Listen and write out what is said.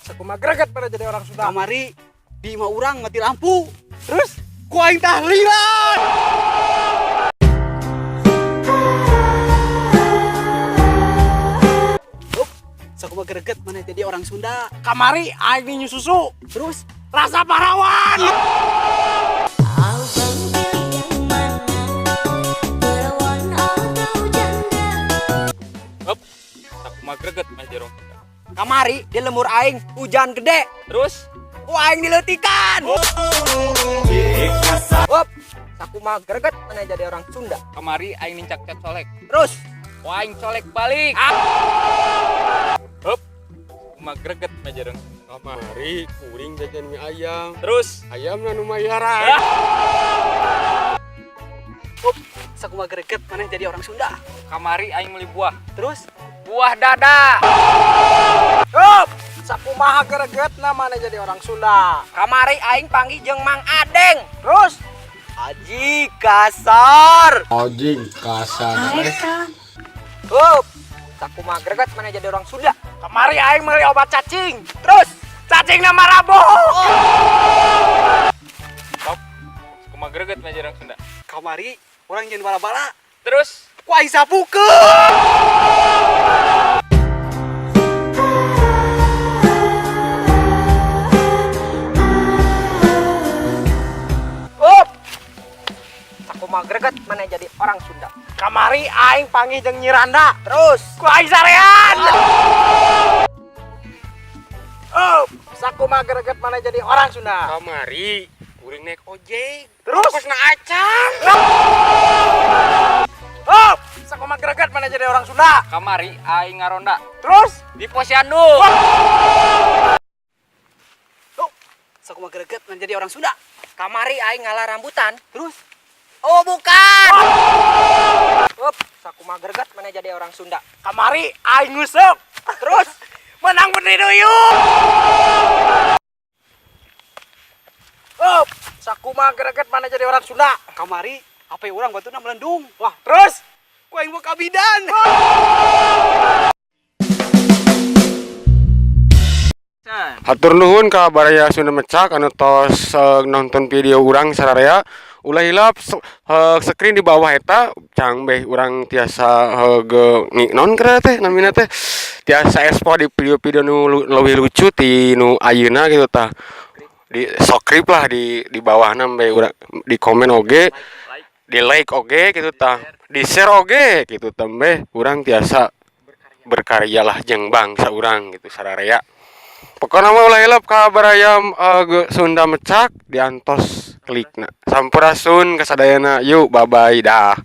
Sakumaha greget maneh jadi orang Sunda? Kamari di imah urang mati lampu. Terus ku aing tahlilan. Up, sakumaha greget maneh jadi orang Sunda? Kamari aing nginum susu. Terus rasa pahlawan. Abang pilih yang mana, perawan atau janda? Hup, sakumaha greget maneh jadi orang Sunda? Kamari di lembur aing hujan gede. Terus ku aing dileutikan. Up, sakumaha greget maneh jadi orang Sunda? Kamari aing nincak cat colek. Terus ku aing colek balik. Hup, sakumaha greget maneh jadi orang Sunda? Kamari kuring jajan mie ayam. Terus ayamna nu mayaran. Up, sakumaha greget maneh jadi orang Sunda? Kamari aing meuli buah. Terus buah dada. Up, sakumaha gregetna maneh jadi orang Sunda? Kamari aing panggih jeung Mang Adeng. Terus Aji kasar. Anjing kasar. Up, sakumaha greget maneh jadi orang Sunda? Kamari aing meuli obat cacing. Terus cacingna marabuh. Up, sakumaha greget maneh jadi orang Sunda? Kamari urang jeung bala-bala. Terus ku aing sapukeun. Up, sakumaha greget maneh jadi orang Sunda? Kamari aing panggih jeung Nyi Randa. Terus ku aing sarean. Up, sakumaha greget maneh jadi orang Sunda? Kamari kuring naik ojek. Terus kosna acan. Up, sakumaha greget maneh jadi orang Sunda? Kamari aing ngaronda. Terus di posyandu. Up, sakumaha greget maneh jadi orang Sunda? Kamari aing ngalah rambutan. Terus oh bukan. Up, sakumaha greget maneh jadi orang Sunda? Kamari aing nguseup. Terus menang Putri Duyung. Up, sakumaha greget maneh jadi orang Sunda? Kamari HP urang batuna melendung. Wah, terus ku aing boga bidan. Hatur nuhun ka baraya Sunda Mecak anu tos nonton video urang sararea. Ulah hilap screen di bawah eta cang beh urang tiasa non kira teh namina teh tiasa expo di video-video nu leuwih lucu ti nu ayeuna gitu tah. Di subscribe lah di bawahna beh urang di komen oge, di like oge gitu tah, di share oge gitu tah beh urang tiasa berkarya lah jeung bangsa urang gitu sararea. Pokokna mah ulah hilap ka baraya Sunda Mecak diantos klikna. Sampurasun kasadayana. Yuk bye bye dah.